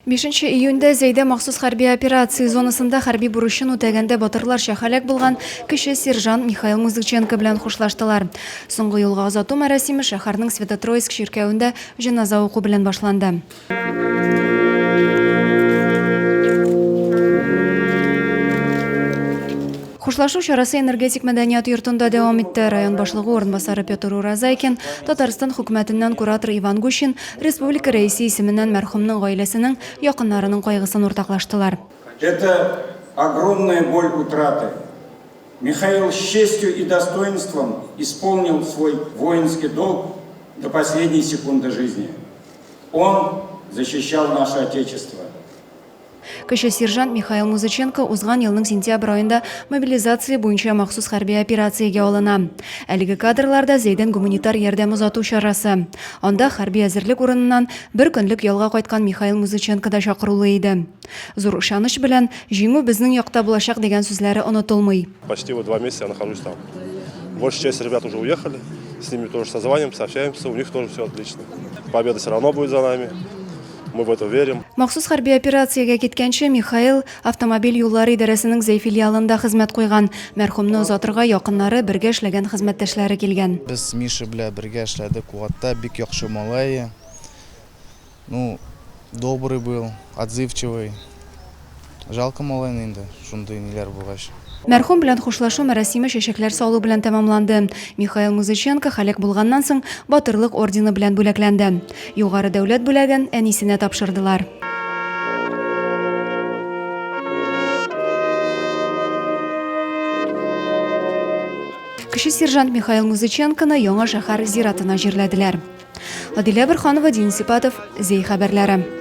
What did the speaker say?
Бишенче июньдә Зәйдә махсус хәрби операция зонасында хәрби бурычын үтәгәндә батырларча һәлак булган кече сержант Михаил Музыченко белән хушлаштылар. Соңгы юлга озату мәрасиме шәһәрнең Свято-Троицк чиркәвендә җеназа уку белән башланды. Хушлашу чарасы Энергетик мәдәният йортында дәвам итте. Район башлыгы урынбасары Петр Уразайкин, Татарстан хөкүмәтеннән куратор Иван Гущин, республика рәисе исеменнән мәрхүмнең гаиләсенең, якыннарының кайгысын уртаклаштылар. Это огромная боль утраты. Михаил с честью и достоинством исполнил свой воинский долг до последней секунды жизни. Он защищал наше Отечество. Кече сержант Михаил Музыченко узган елның сентябрь аенда мобилизация буенча махсус хәрби операциягә алына. Әлеге кадрларда Зәйдән гуманитар ярдәм озату чарасы. Анда хәрби әзерлек урыныннан бер көнлек ялга кайткан Михаил Музыченко да чакырулы иде. Зур ышаныч белән, Җиңү безнең якта булачак дигән сүзләре онытылмый. Почти вот два месяца я нахожусь там. Большая часть ребят уже уехали, с ними тоже созваниваемся, общаемся, у них тоже все отлично. Победа все равно будет за нами. Мы в это верим. Махсус хәрби операциягә киткәнче, Михаил автомобиль юллары идарәсенең Зәй филиалында хезмәт куйган. Мәрхүмне озатырга якыннары, бергә эшләгән хезмәттәшләре килгән. Без Миша белән бергә эшләдек УАТта, бик яхшы малай. Ну, добрый был, отзывчивый. Жалко малайны инде, шундый ниләр булгач. Мәрхүм белән хушлашу мәрасиме чәчәкләр салу белән тәмамланды. Михаил Музыченко һәлак булганнан соң Батырлык ордены белән бүләкләнде. Югары дәүләт бүләген әнисенә тапшырдылар. Кече сержант Михаил Музыченконы Яңа шәһәр зиратына җирләделәр. Адилә Борһанова, Денис Ипатов, Зәй хәбәрләре.